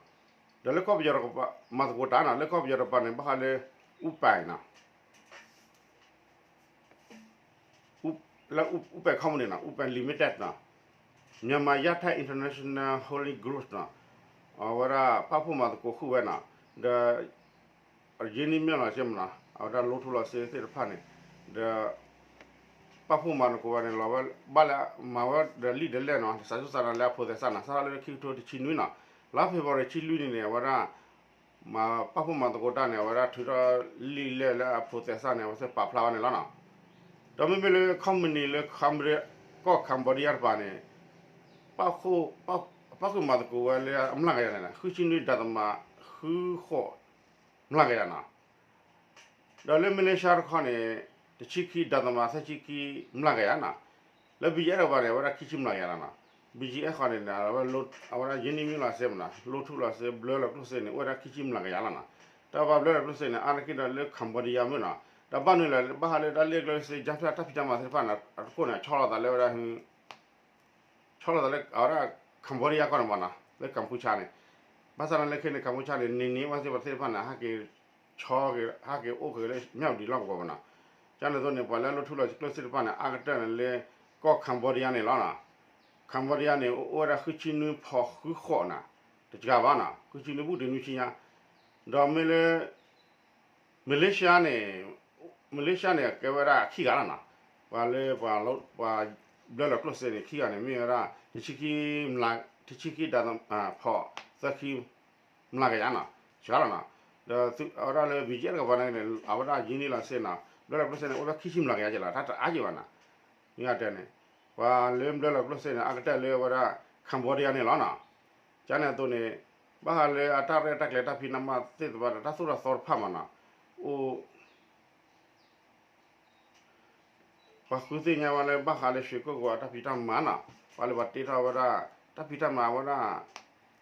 ဒီးလၢကီၢ်ပယီၤတကပၤ မၤသကိးတၢ်နီၤ, လၢကီၢ်ပယီၤတကပၤန့ၣ် ဘၣ်ဃးလၢ အူပၢ်နီၤ လၢအူပၢ် company နီၤ, အူပၢ် limited နီၤ, Myanmar Yatai International Holding Group နီၤ, အဝဲဒၣ်ပာ်ဖှိၣ်မၤသကိးဃုာ်ဝဲနီၤ, ဒီး ရင်းနှီးမြှုပ်နှံစ့မးနီၤ, အဝဲဒၣ်လိၣ်ထူလီၤစ့သ့ၣ်တဖၣ်န့ၣ်, ဒီး ပာ်ဖှိၣ်မၤသကိးဝဲန့ၣ်လီၤဝဲ, ဘၣ်လၢမၤဝဲဒီးလံာ်ဒ်လဲၣ်နီၤ, စးဆိစးနီၤလၢအဖိးသဲစးနီၤ, စးထီၣ်လၢခံကထိတဆံနွံနီၤ, လါ February တဆံလွံၢ်န့ၣ်န့ၣ် အဝဲဒၣ် မၤပာ်ဖှိၣ်မၤသကိးတၢ်န့ၣ် အဝဲဒၣ်ထုးထီၣ်လံာ်လဲၢ်လၢအဖိးသဲစးန့ၣ် အဝဲသ့ၣ်ပာ်ဖျါဝဲန့ၣ်လီၤနီၤ. ဒီးမ့မ့ၢ်လၢ company လၢ ကီၢ် Cambodia တကပၤန့ၣ် ပာ်ဖှိၣ်မၤသကိးဝဲလၢအမျးကယၤန့ၣ် ဃုဆံနွံဒသမ ဃုဃိးမျးကယၤနီၤ. ဒီးလၢ Malaysia တခီန့ၣ် တဆံခံဒသမ သၢဆံခံမျးကယၤနီၤ. လၢ ဘံၣ်ကၠံၣ်အဲၣ် တကပၤန့ၣ် အဝဲဒၣ်ခံဆံမျးကယၤလီၤနီၤ. ဘံၣ်ကၠံၣ်အဲၣ် ဃီန့ၣ် အဝဲဒၣ် ယင်းနှီးမြှုပ်နှံစ့မးနီၤ, လိၣ်ထူလီၤစ့ ဘျၢလီၤကျိၣ်စ့န့ၣ် အိၣ်ဝဲဒၣ်ခံဆံမျးကယၤလီၤနီၤ. တၢ်ဘၣ်ဘျၢလီၤကျိၣ်စ့န့ၣ် အါတက့ၢ်ဒီးလၢ Cambodia မ့ၢ်နီၤ. တၢ်ဘၣ်နုၤလဲၣ် ဘၣ်ဃးလၢတၢ်လ့ကျၢၢ်စ့ ယါဖၠၣ်တၢ်ဖံးတၢ်မၤသ့ၣ်တဖၣ်န့ၣ် အတခိၣ်န့ၣ် ဆီလီၤသးလၢဝဲဒၣ် ဆီလီၤသးလၢအဝဲဒၣ် Cambodia ကီၢ်န့ၣ်မးနီၤ, လၢ ကမ်ပူၤချၣ်န့ၣ်. ဘၣ်ဆၣ်န့ၣ်လၢခဲအံၤန့ၣ် ကမ်ပူၤချၣ်န့ၣ် န့ၢ်န့ၢ်ဝဲသ့ၣ်တဖၣ်န့ၣ် ဟဲက့ၤဆီ ဟဲက့ၤအိၣ်က့ၤလၢ မြဝတီ လီၢ်ကဝီၤမးနီၤ. ကန့ၣ်အသိးန့ၣ် ပှၤလၢအလိၣ်ထူလီၤစ့ကျိၣ်စ့တဖၣ်န့ၣ် အါကတၢၢ်န့ၣ်လၢ ကီၢ် Cambodia န့ၣ်လီၤနီၤ. Cambodia န့ၣ် အိၣ်ဝဲဒၣ်ဃုဆံနွံဖီဃုဃိးနီၤ, တကပၤဘၣ်နီၤ, ဃုဆံနွံဘူၣ်တုၤနွံဆံညါ. ဒီးမ့ၢ်လၢ Malaysia န့ၣ်, Malaysia န့ၣ် ကဲဝဲဒၣ်ခံဂၤလီၤနီၤ. ပှၤလၢ ပှၤဘျၢလီၤကျိၣ်စ့န့ၣ် ခံဂၤန့ၣ် မ့ၢ်ဝဲဒၣ် တဆံခံ တဆံခံဒသမ ဖီသၢခံမျးကယၤနီၤ, စှၤလီၤနီၤ. ဒီးအဝဲဒၣ်လၢ ဘံၣ်ကၠံၣ်အဲၣ် တကပၤန့ၣ် အဝဲဒၣ်ယင်းနှီးလီၤစ့နီၤ, ဘျၢလီၤကျိၣ်စ့န့ၣ် အိၣ်ဝဲခံဆံမျးကယၤက့လီၤ, တၢ်တအါက့ဘၣ်နီၤ. မ့ၢ်တဲန့ၣ် ပှၤလၢဘျၢလီၤကျိၣ်စ့န့ၣ် အါကတၢၢ်လၢဝဲဒၣ် Cambodia န့ၣ်လီၤနီၤ. ကန့ၣ်အသိးန့ၣ် ဘၣ်ဃးလၢအတၢ်ရဲၣ်တၢ်ကျဲၤတၢ်ဖံးတၢ်မၤသ့ၣ်တဖၣ်ဒီး တၢ်သိၣ်တၢ်သီတဖၣ်မးနီၤ, အိၣ် ပှၤဃုသ့ၣ်ညါဝဲလၢဘၣ်ဃးလၢ ရွှေကုက္ကို အတၢ်ဖံးတၢ်မၤနီၤ, ပှၤလၢပှၤတ့ထီၣ်ဝဲဒၣ် တၢ်ဖံးတၢ်မၤဝဲဒၣ်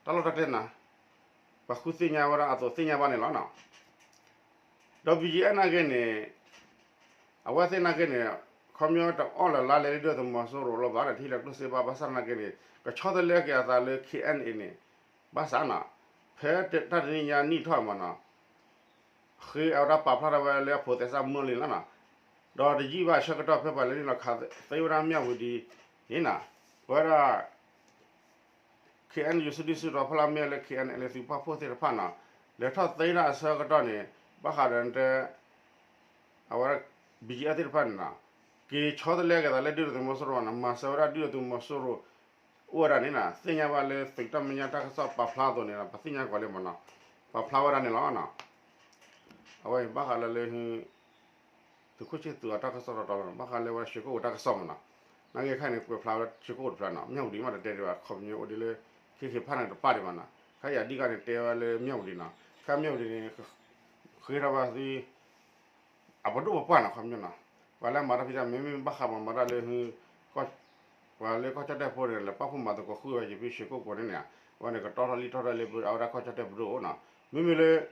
တၢ်လီၢ်တၢ်ကျဲနီၤ, ပှၤဃုသ့ၣ်ညါဝဲဒၣ်အသိးသ့ၣ်ညါဘၣ်န့ၣ်လီၤနီၤ. ဒီး ဘံၣ်ကၠံၣ်အဲၣ် နာ်က့န့ၣ် အဝဲသ့ၣ်နာ်က့န့ၣ် ခီပညီတအီၣ်လၢၤလါလဲလၢဒုၣ်ဒါသုးမီၤစိရိၤလီၤဘၣ်ဒီး ထံၣ်လၢကျိၣ်စ့ဘၣ် ဘၣ်ဆၣ်နာ်က့န့ၣ် ကဆီတလဲက့ၤအသးလၢ K N A န့ၣ် ဘၣ်ဆၣ်နီၤ ဖဲတၢ်တနံၣ်ညါနံၣ်ထီၣ်မးနီၤ ဃ့အဝဲဒၣ်ပာ်ဖျါထီၣ်ဝဲလၢအဖိးသဲစးမုၢ်လံလီၤနီၤ. ဒီးတယံာ်ဘၣ်ဆၢကတီၢ်ဖဲပှၤလဲၤနုာ်လီၤခးသ့ဝဲဒၣ်မၠၣ်ဝတံၤန့ၣ်နီၤ ပဝဲဒၣ် K N U စုဒုၣ်စုတီၤဖီလာ်မ့ၢ်လၢ K N L A သုးပာ်ဖှိၣ်သ့ၣ်တဖၣ်နီၤ လဲၤထီၣ်သ့ဒၣ်အဆၢကတီၢ်န့ၣ် ဘၣ်ဃးဒီးတဲ အဝဲဒၣ် B G F သ့ၣ်တဖၣ်န့ၣ်နီၤ က့ၤဆီတလဲက့ၤသးလၢဒုၣ်ဒါသုးမီၤစိရိၤနီၤ မၤစၢၤဝဲဒၣ်ဒုၣ်ဒါသုးမီၤစိရိၤ အိၣ်ဝဲဒၣ်န့ၣ်နီၤ သ့ၣ်ညါဘၣ်လၢသုးတၢ်မဲာ်ညါတၢ်ကစီၣ်ပာ်ဖျါအသိးန့ၣ် ပသ့ၣ်ညါကွၢ်လံမးနီၤ ပာ်ဖျါဝဲဒၣ်န့ၣ်လီၤနီၤ. အဝဲအံၤဘၣ်ဃးလၢလၢ သုးခိၣ်ဆံၣ်သူးအတၢ်ကစီၣ်တီတီလီၤနီၤ ဘၣ်ဃးလၢဝဲဒၣ်ရွှေကုက္ကိုတၢ်ကစီၣ်မးနီၤ နာ်က့ခဲအံၤန့ၣ် ကွဲးဖျါဝဲဒၣ်ရွှေကုက္ကိုတဖျါနီၤ မၠၣ်ဝတံၤမးတတဲဒံးဘၣ် ခီပညီအိၣ်ဒ်လၢ ခဲခဲဖးန့ၣ်တပာ်ဒံးဘၣ်နီၤ ခဲအံၤအဓိကန့ၣ်တဲဝဲလၢမၠၣ်ဝတံၤနီၤ ခဲမၠၣ်ဝတံၤန့ၣ် ဃ့ထီၣ်ဘၣ်သု အပဒိၣ်ပပှၢ်နီၤ ခီပညီနီၤ ပှၤလၢအမၤတၢ်ဖံးတၢ်မၤ မ့မ့ၢ်ဘၣ်ဃးပှၤမၤတၢ်လၢ ပှၤလၢကီၢ်ကၠီၣ်တဲၣ်ဖိန့ၣ် လဲၤပာ်ဖှိၣ်မၤသကိးဃုာ်ဝဲယဖံရွှေကုက္ကိုန့ၣ်န့ၣ် အဝဲန့ၣ် ကတီၢ်ထီၣ်လံထီၣ်တၢ်လၢ အဝဲဒၣ်ကီၢ်ကၠီၣ်တဲၣ်ပဒိၣ်အိၣ်နီၤ မ့မ့ၢ်လၢ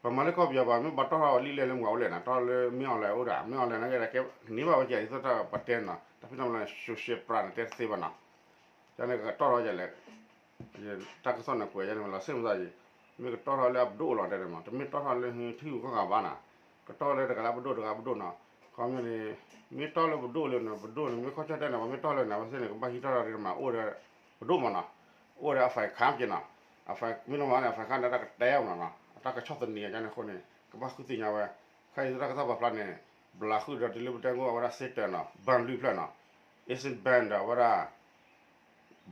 ပမၤလၢကီၢ်ပယီၤဘၣ် မ့ၢ်ပှၤတီၢ်ထီၣ်လံလဲၣ်လၢမၤအိၣ်လဲၣ်နီၤ တီၢ်လၢမ့ၢ် online အိၣ်ဒီး မ့ၢ် online နာ်က့ဒီး ကဲန့ၢ်ဘၣ်ဝဲကဲဒ်သိးတၢ်ပတဲနီၤ တၢ်ဖံးတၢ်မၤလၢ social ပြၢန့ၣ် တဲတသ့ဘၣ်နီၤ ကန့ၣ်ကတီၢ်ထီၣ်ကလဲၣ် တၢ်ကစီၣ်န့ၣ်ကွဲးယါန့ၣ်မးလီၤ စ့ၢ်မသးယံၤ မ့ၢ်ကတီၢ်ထီၣ်လၢအပဒိၣ်အိၣ်လီၤတဲန့ၣ်မး တမ့ၢ်တီၢ်ထီၣ်လၢထံဂုၤကီၢ်ဂၤဘၣ်နီၤ ကတီၢ်လၢတဂၤလၢပဒိၣ်တဂၤပဒိၣ်နီၤ ခီပညီန့ၣ် မ့ၢ်တီၢ်လၢပဒိၣ်လၢန့ၣ် ပဒိၣ်န့ၣ် မ့ၢ်ကီၢ်ကၠီၣ်တဲၣ်န့ၣ် ပှၤမ့ၢ်တီၢ်လၢန့ၣ် အဝဲသ့ၣ်န့ၣ် ကဘၣ်ဟံးထီၣ်ဒီးမး အိၣ်ဒီး ပဒိၣ်မးနီၤ အိၣ်ဒီးအ ฝ่ายค้าน က့နီၤ မ့ၢ်နီၤန့ၣ် အ ฝ่ายค้าน န့ၣ် တၢ်ကတဲအီၤမးနီၤ အတၢ်ကဆီၣ်သနံးအကန့ၣ်အဃိန့ၣ် ကဘၣ်ဃုသ့ၣ်ညါဝဲ ခဲအံၤတၢ်ကစီၣ်ပာ်ဖျါန့ၣ် ဘျးဃုာ်ဒီးတုၤလၢပတဲကအိၣ်အဝဲဒၣ် စ့တၢးနီၤ ဘဏ်လွံၢ်ဖျၢၣ်နီၤ Asian Bank ဒီးအဝဲဒၣ်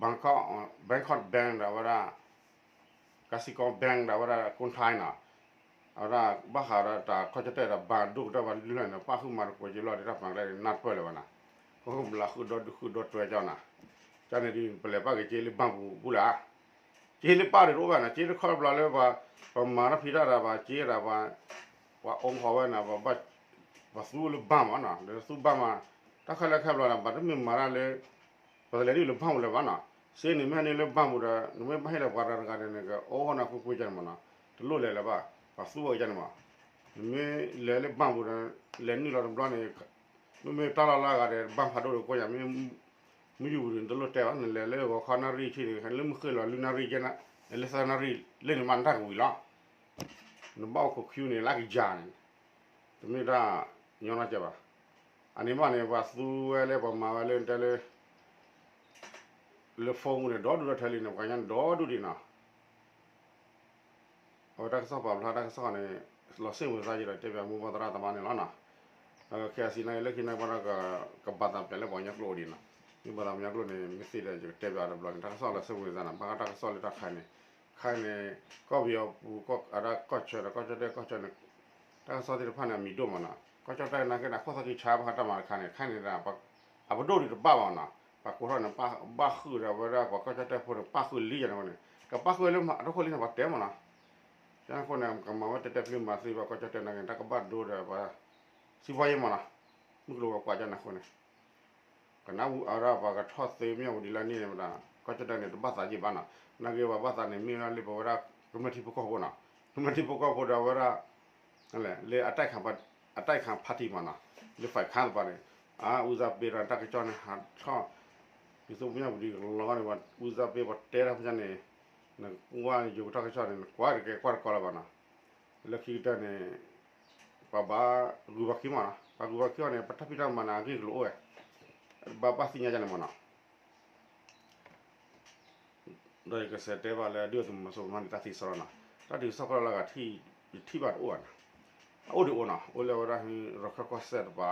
Bangkok Bangkok Bank ဒီးအဝဲဒၣ် Kasikorn Bank ဒီးအဝဲဒၣ် Kottay နီၤ အဝဲဒၣ်ဘၣ်ဃးဒီးတၢ်ကီၢ်ကၠီၣ်တဲၣ်ဒီး ဘၣ်ဒိၣ်ကတၢၢ်ဘၣ်လွံၢ်ဖျၢၣ်န့ၣ် ပၣ်ဃုာ်မၤသကိးက့ၤလီၤဒီးတၢ်ပှၤကျဲန့ၣ် နၢ်ပၢၢ်လၢၤဘၣ်နီၤ အဃိဘျးဃုာ်ဒီးဒုးဃုာ်ဒီးတွဲကၠီနီၤ ကန့ၣ်ဒုး ပလဲၤပာ်က့ၤက့ၤလၢဘၣ်ပူၤပူၤလၢ က့ၤလၢပၣ်ဒီးတအိၣ်ဘၣ်နီၤ က့ၤတခီတဘျီလၢ ပမၤတၢ်ဖံးတၢ်ဒီးပှၤက့ၤဒီး ပှၤအိၣ်ဃီဝဲန့ၣ် ပှၤသူလၢဘၣ်မးနီၤ ဒီးသူဘၣ်မး တၢ်ခဲလၢာ်ခဲဘျီဒီး ပှၤတမ့ၢ်မၤတၢ်လၢ ပှၤတလဲၤဒ်လၢဘၣ်ပူၤလၢၤဘၣ်နီၤ စ့န့ၣ်မ့ၢ်ဟဲန့ၢ်လၢဘၣ်ပူၤဒီး နမ့ၢ်ဘၣ်ဟ့ၣ်လီၤပှၤတဂၤတဂၤန့ၣ် ကအိၣ်ဃီနၤကွ့ၢ်ကွ့ၢ်ကန့ၣ်မးနီၤ တလိၣ်လဲၤလၢၤဘၣ် ပှၤသူဝဲကန့ၣ်မး နမ့ၢ်လဲၤလၢဘၣ်ပူၤဒီး လဲၤနုာ်လီၤတဘျီန့ၣ် မ့မ့ၢ်တၢ်လီၢ်လၢအဂၤဒီး ဘၣ်ဖးဒိၣ်ဒီးကိးညါ မ့ၢ် မ့ၢ်ယူၤပူၤန့ၣ် တလိၣ်တဲဘၣ် နလဲၤလၢဂီၤခီနၣ်ရံၣ်ဆံန့ၣ် လၢမုၢ်ဃ့ၢ်လီၤလွံၢ်နၣ်ရံၣ်ကဲ လၢသၢနၣ်ရံၣ် လၢန့ၣ်မးနတၢ်ကဝံၤလီၤ နဘၣ်အိၣ်ခိး queue န့ၣ် လၢကယၤန့ၣ် တမ့ၢ်တၢ်ညီနုၢ်ကဲဘၣ် အန့ၣ်ဘၣ်န့ၣ် ပှၤသူဝဲလၢပှၤမၤဝဲလၢတဲလၢ လၢ phone န့ၣ် ဒီဒူၣ်ဒီထၢလံန့ၣ် ပှၤကညီန့ၣ် ဒီဒူၣ်ဒံးနီၤ အဝဲတၢ်ကစီၣ်ပာ်ဖျါတၢ်ကစီၣ်န့ၣ် လီၤစ့ၣ်ဝဲစၢ်ယံၤဒီး တဲပၠးမိၢ်ပၢ်သရၣ်သမါန့ၣ်လီၤနီၤ ခဲအစံးန့ၣ် လၢခံန့ၣ်ဘၣ်ဒီး ကဘၣ်သးပၠးလၢပှၤကညီကျိာ်ဒံးနီၤ မ့ၢ်ဘၣ်သးပှၤကညီကျိာ်န့ၣ် မ့ၢ်သ့ဒီး ယကတဲပၠးတဘျီန့ၣ် တၢ်ကစီၣ်လီၤစ့ၣ်ဝဲစၢ်နီၤ ဘၣ်ဃးတၢ်ကစီၣ်လၢတၢ်ခါန့ၣ် ခါန့ၣ် ကီၢ်ပယီၤပူၤ ကီၢ်အဒၣ်ကီၢ်ဆၢဒီး ကီၢ်ကၠီၣ်တဲၣ်ကီၢ်ဆၢန့ၣ် တၢ်ကစီၣ်သ့ၣ်တဖၣ်န့ၣ် အမံၤဒိၣ်မးနီၤ ကီၢ်ကၠီၣ်တဲၣ်နာ်က့န့ၣ် ခိၣ်သၣ်ခံဆါဘၣ်ဃးတၢ်မၤတခါန့ၣ် ခါန့ၣ် အပဒိၣ်ဒံးတဘၣ်ဘၣ်နီၤ ပှၤကိးထီၣ်န့ၣ် ဘၣ်ဃုာ်ဒီးဝဲဒၣ်ပှၤကီၢ်ကၠီၣ်တဲၣ်ဖိန့ၣ် ပၣ်ဃုာ်လံယၤန့ၣ်ဝဲန့ၣ် ကပၣ်ဃုာ်လၢအတခိၣ်လံန့ၣ် ပှၤတဲမးနီၤ ကန့ၣ်အဃိန့ၣ် ကမၤဝဲတဲတဲပျံၤမၤသ့ပှၤကီၢ်ကၠီၣ်တဲၣ်နာ်က့ တၢ်ကဘၣ်ဒိဒီးပှၤ စံးပှၤယဲမးနီၤ မုၢ်ကျိၤဝဲၤကွာ်ကန့ၣ်အဃိန့ၣ် ကနၣ်ဝံၤအဝဲဒၣ်ပှၤကထီၣ်သ့မၠၣ်ဝတံၤလၢန့ၣ်မတၤ ကီၢ်ကၠီၣ်တဲၣ်န့ၣ် တဘၣ်သးယံာ်ဘၣ်နီၤ နာ်က့ပှၤဘၣ်သးန့ၣ် မ့ၢ်ဝဲဒၣ်လၢပဝဲဒၣ် ကမျၢၢ်ထံဖိကီၢ်ဖိနီၤ ကမျၢၢ်ထံဖိကီၢ်ဖိဒီးအဝဲဒၣ် လၢအတၢ်ခး အတၢ်ခးဖါတံၢ်မးနီၤ လၢ ฝ่ายค้าน တပၤန့ၣ် အဦးစားပေး ဒီးတၢ်ကစီၣ်န့ၣ် ဟးထီၣ် ဒ်သိးမၠၣ်ဝတံၤကလီၤန့ၣ် ဦးစားပေး ပှၤတဲတၢ်ဖဲန့ၣ် နကွၢ်ယိၤကထီၣ်ကစီၣ်န့ၣ် နကွၢ်တကဲကွၢ်တကီလၢၤဘၣ်နီၤ လၢခံကတၢၢ်န့ၣ် ပှၤဘၣ်ဂုၤဘၣ်ခံမးနီၤ ပှၤဂုၤဘၣ်ခံအီၤန့ၣ် ပတၢ်ဖံးတၢ်မၤန့ၣ် အဂ့ၢ်ကလိာ်အိၣ်ဝဲ ဘၣ်ဘၣ်သ့ၣ်ညါကန့ၣ်မးနီၤ ဒီးယကစးတဲဘၣ်လၢ ဒုၣ်ဒါသုးမီၤစိရိၤမၤန့ၣ် တၢ်သံစရီနီၤ တ၁းဒုးကစီၣ်ကီၢ်လၢအဂၤ ယထံၣ်ဘၣ်တအိၣ်ဘၣ်နီၤ အအိၣ်ဒံးအိၣ်နီၤ အိၣ်လၢဝဲဒၣ် ရခၢၣ်ကီၢ်စဲၣ်တပၤ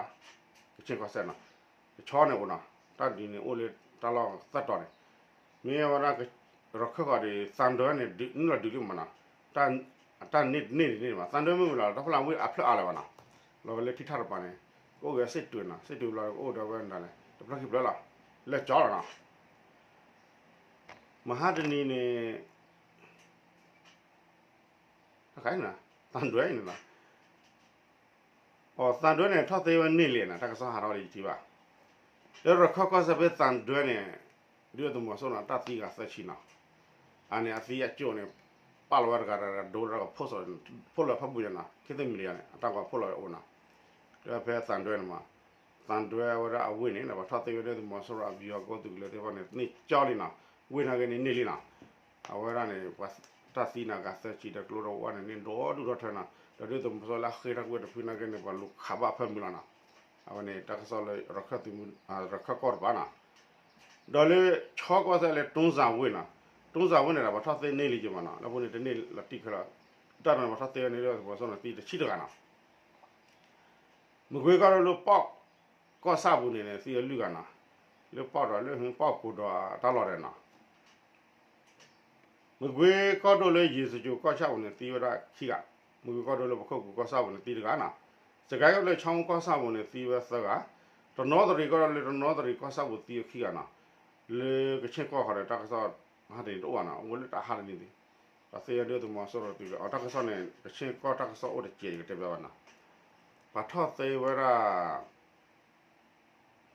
ကချ့ၣ်ကီၢ်စဲၣ်နီၤ ကဆီန့ၣ်အိၣ်နီၤ တၢ်ဒုးန့ၣ်အိၣ်လၢတၢ်လီၢ်သၢတီၤန့ၣ် မ့ၢ်ဝဲဒၣ် ရခၢၣ်ဃီဒီး သံတွဲန့ၣ် နုာ်လီၤဒုးလံမးနီၤ တၢ်န့ၣ်တန့ၢ်ဒံးန့ၣ်မး သံတွဲမ့ၢ်ဝံၤလီၤ တၢ်ဖီလာ်ဝံၤအဖျၢၣ်အါလၢၤဘၣ်နီၤ လီၤဝဲလၢထံထၣ်တပၤန့ၣ် ကအိၣ်က့ၤစ့ၣ်တွဲၤနီၤ စ့ၣ်တွဲၤဘျီကအိၣ်ဒီးဝဲဒၣ်လဲၣ် တဖျၢၣ်ခံဖျၢၣ်လီၤ လဲၤကၠီလီၤနီၤ မဟါတနံၤန့ၣ် တခါအံၤနီၤ သံတွဲအံၤန့ၣ်လီၤ အီၤ သံတွဲန့ၣ် ထီၣ်သ့ဝဲန့ၢ်လံနီၤ တၢ်ကစီၣ်ဟးထီၣ်လၢယထံၣ်ဘၣ် လၢရခၢၣ်ကီၢ်စဲၣ်ဖဲသံတွဲန့ၣ် ဒုၣ်ဒါသုးမီၤစိရိၤနီၤ တၢ်သံဂၤသၢဆံနီၤ အန့ၣ်အသံအကၠိၣ်န့ၣ် ပာ်လီၤဝဲတဂၤတဂၤဒိတဂၤ ဖိးလီၤဖးဘူးယၤနီၤ ခေတ်သစ်မီဒီယာန့ၣ် အတၢ်ကွၢ်ဖိးလီၤအိၣ်နီၤ ဖဲသံတွဲန့ၣ်မး, သံတွဲအဝဲဒၣ်အဝ့ၢ်န့ၣ် ပှၤထီၣ်သ့ဝဲဒၣ်သုးမီၤစိရိၤအပယီၤကီၢ်သုးကလၢၤသ့ၣ်တဖၣ်န့ၣ် န့ၢ်ကၠီလံနီၤ, ဝ့ၢ်နာ်က့န့ၣ်န့ၢ်လံနီၤ, အဝဲဒၣ်န့ၣ် ပှၤတၢ်သံန့ၣ် အဂၤသၢဆံဒီးကျိဒီးဝဲန့ၣ်န့ၢ်ဒီဒူၣ်ထီၣ်ထၢနီၤ, ဒီးဒုးသုးမီၤစိရိၤလၢအဃ့ထီၣ်ကွံာ်တဖုနာ်က့န့ၣ် ပှၤလူၤခးဘၣ်ဖၢမုၢ်လီၤနီၤ, အဝဲန့ၣ် တၢ်ကစီၣ်လၢ ရခၢၣ်ကီၢ်တပၤနီၤ ဒီးလၢ ဆီကီၢ်စဲၣ်လၢ တုံးစၢ်ဝ့ၢ်နီၤ, တုံးစၢ်ဝ့ၢ်န့ၣ်ဒီး ပှၤထီၣ်သ့န့ၢ်လံက့ၤမးနီၤ, လၢပူၤန့ၣ်တန့ၢ်လီၤတံၢ်ခဲလၢာ်, တၢ်န့ၣ်ပှၤထီၣ်သ့ဝဲန့ၣ် ဒုးသုးမီၤစိရိၤန့ၣ်သံတဆံတဂၤနီၤ, မကွ့ၤကီၢ်ဒိၣ်လၢပီၣ်ကီၢ်ဆၣ်ပူၤန့ၣ်န့ၣ် သံဝဲလွံၢ်ဂၤနီၤ, လၢပီၣ်ဒီးလၢပီၣ်ကိးဒီးတၢ်လီၢ်ဒီးနီၤ မကွ့ၤကီၢ်ဒိၣ်လၢယ့ၣ်စကၠိၤကီၢ်ဆၣ်ပူၤန့ၣ်သံဝဲဒၣ်ခံဂၤ, မကွ့ၤကီၢ်ဒိၣ်လၢပခိၣ်ကူၤကီၢ်ဆၣ်ပူၤန့ၣ်သံတဂၤနီၤ, စကဲကီၢ်ဒိၣ်လၢခၠီမူကီၢ်ဆၣ်ပူၤန့ၣ်သံဝဲသၢဂၤ, တနီသရံၣ်ကီၢ်ဒိၣ်လၢတနီသရံၣ်ကီၢ်ဆၣ်ပူၤသံဝဲခံဂၤနီၤ, လၢကဆ့ၣ်ကီၢ်ဃီဒီးတၢ်ကစီၣ် ဟးတနံၤတအိၣ်ဘၣ်နီၤ, အိၣ်လၢတၢ်ဟးတနံၤသ့ၣ်, ပှၤသ့ဝဲဒၣ်သုးမီၤစိရိၤသုးလၢအီၤတၢ်ကစီၣ်န့ၣ် ကဆ့ၣ်ကီၢ်တၢ်ကစီၣ်အိၣ်တစဲးယကတဲဘၣ်ဘၣ်နီၤ, ပှၤထီၣ်သ့ဝဲဒၣ်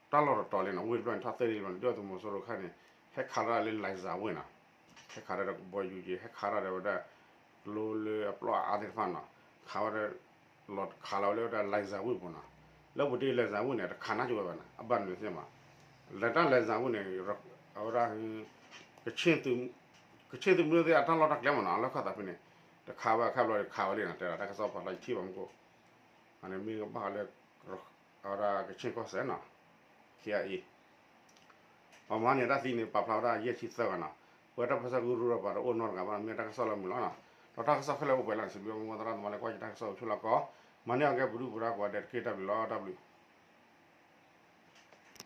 တၢ်လီၢ်တတီၤလံနီၤ, ဝ့ၢ်တဖျၢၣ်န့ၣ် ထီၣ်သ့လံဘၣ်န့ၣ် ဒုးသုးမီၤစိရိၤခါန့ၣ် ဟဲခးတၢ်လၢ လံၣ်စၣ်ဝ့ၢ်နီၤ, ဟဲခးတၢ်ဒီးကဘီယူၤက့ၤ ဟဲခးတၢ်ဒီးဝဲဒၣ် ကျိလၢအပျီအါသ့ၣ်တဖၣ်နီၤ, ခးဝဲဒၣ် လီၤခးလီၤဝဲလၢဝဲဒၣ် လံၣ်စၣ်ဝ့ၢ်ပူၤနီၤ, လၢပူၤတ့ၢ် လံၣ်စၣ်ဝ့ၢ်န့ၣ် တခးနါက့ၤဝဲဘၣ်နီၤ, အဘၣ်နုၤသ့ၣ်မး, လၢတၢ် လံၣ်စၣ်ဝ့ၢ်န့ၣ် အဝဲဒၣ် ကဆ့ၣ်သုးမုၢ်သ့ၣ်အတၢ်လီၢ်တၢ်ကျဲမးနီၤ, အလီၢ်ခၢၣ်သးဖဲန့ၣ် တခးဝဲခါဘျီခးဝဲလံနီၤ, တဲဒၣ်တၢ်ကစီၣ်ပာ်လီၤယထံၣ်ဘၣ်မူခိၣ် အန့ၣ်မ့ၢ်ကဘၣ်ဃးလၢ အဝဲဒၣ်ကဆ့ၣ်ကီၢ်စဲၣ်နီၤ, ခ့အအံၤ ပှၤမၤန့ၢ်တၢ်သံန့ၣ် ပာ်ဖျါဝဲဒၣ်ယဲၢ်ဆံသၢဂၤနီၤ, ပဝဲတၢ်ပၢဆှၢကရူၢ်ဒီးပှၤတအိၣ်နီတဂၤဘၣ်နီၤ, မ့ၢ်တၢ်ကစီၣ်လၢမုာ်လီၤနီၤ, ဒီးတၢ်ကစီၣ်ခဲလၢာ်အိၣ်ပှဲၤလၢ်န့ၣ် စံးဘျုးမိၢ်သရၣ်သမါလၢကွၢ်ယတၢ်ကစီၣ်အိၣ်ဆူၣ်လီၤကီး, မၤန့ၢ်အီၤကဲပဒုၣ်ပဒါကိးဂၤဒဲးတက့ၢ်, တၢ်ဘျုးလီၤ, တၢ်ဘျုး